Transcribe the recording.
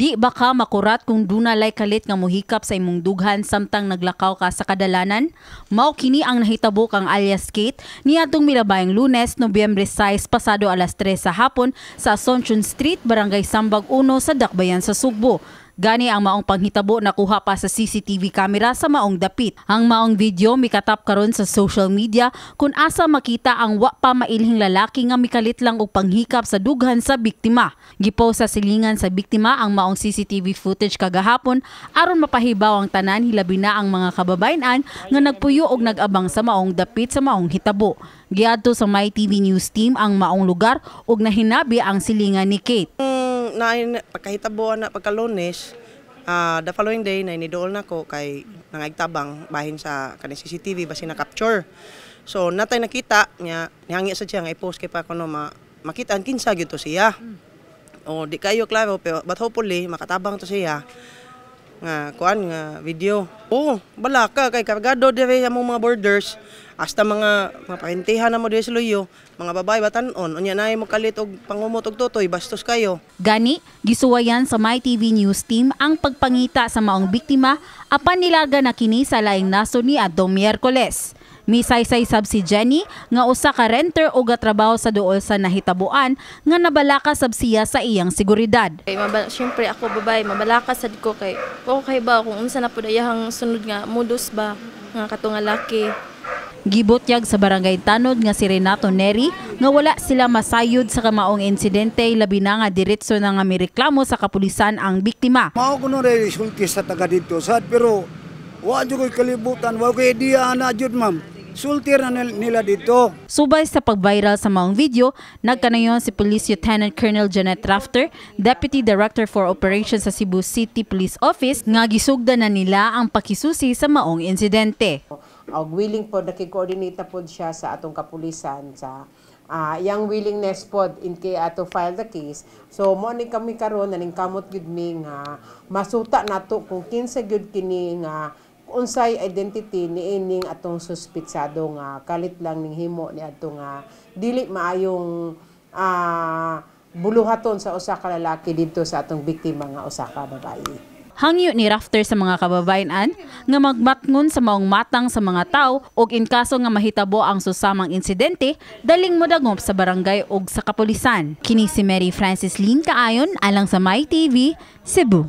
Di ba ka makurat kung duna lay kalit nga muhikap sa imong dughan samtang naglakaw ka sa kadalanan? Mao kini ang nahitabo kang alias Kate niadtong milabayng Lunes, Nobyembre 6, pasado alas 3 sa hapon sa Asuncion Street, Barangay Sambag 1 sa Dakbayan sa Sugbo. Gani ang maong panghitabo nakuha pa sa CCTV camera sa maong dapit. Ang maong video mikatap karon sa social media kung asa makita ang wa pa mailhing lalaki nga mikalit lang og panghikap sa dughan sa biktima. Gipost sa silingan sa biktima ang maong CCTV footage kagahapon aron mapahibaw ang tanan, hilabi na ang mga kababayen-an nga nagpuyo og nag-abang sa maong dapit sa maong hitabo. Giadto sa My TV News team ang maong lugar ug nahinabi ang silingan ni Kate. Na pagkahitabo na pagka-Lunes, the following day na inidool nako kay nangagtabang bahin sa kaning CCTV basi na capture. So natay nakita niya, nihangi sa siya nga i-post kay pa kuno makita ang kinsa gyud to siya. O di kayo klaro, pero but hopefully makatabang to siya nga kuan nga video. Oh, balaka kay kargado dire among mga borders, hasta mga parintihan na mo dire sa Luyo, mga babae batan-on, unya naay mo kalit og pangumot og tutoy, bastos kayo. Gani, gisuwayan sa My TV News team ang pagpangita sa maong biktima apan nilarga na kini sa laing nasod ni adtong Miyerkules. Misaysay sab si Jenny nga usa ka renter o gatrabaho sa duol sa nahitabuan nga nabalaka sab siya sa iyang seguridad. Kay syempre ako babae, mabalaka sad ko kay wa ko kahibaw kung unsa na pud ayahang sunod nga modus ba nga kato nga laki. Gibutyag sa barangay tanod nga si Renato Neri nga wala sila masayod sa kamaong insidente, labi na nga diretso na nga mireklamo sa kapulisan ang biktima. Mao kuno rin sulti sa taga dito sad, pero wa jud ko'y kalibutan, wa ko'y idea ana jud, ma'am. Sulti na nila dito. Subay sa pag-viral sa maong video, nagkanayon si Police Lieutenant Colonel Janet Rafter, Deputy Director for Operations sa Cebu City Police Office, nga gisugda na nila ang pakisusi sa maong insidente. Og willing po, nakig-coordinate na po siya sa atong kapulisan sa iyang willingness pod in kay ato file the case. So mo ni kami karon naning kamot gyud mi nga masuta nato kung kinsa gyud kini nga unsay identity ni ining atong suspitsado nga kalit lang ning himo ni adto nga dili maayong buluhaton sa usa ka lalaki didto sa atong biktima nga usa ka babayi. Hangyo ni Rafter sa mga kababayen-an nga magmatngon sa maong matang sa mga tao ug in kaso nga mahitabo ang susamang insidente, daling modangop sa barangay ug sa kapulisan. Kini si Mary Francis Lynn Kaayon alang sa My TV, Cebu.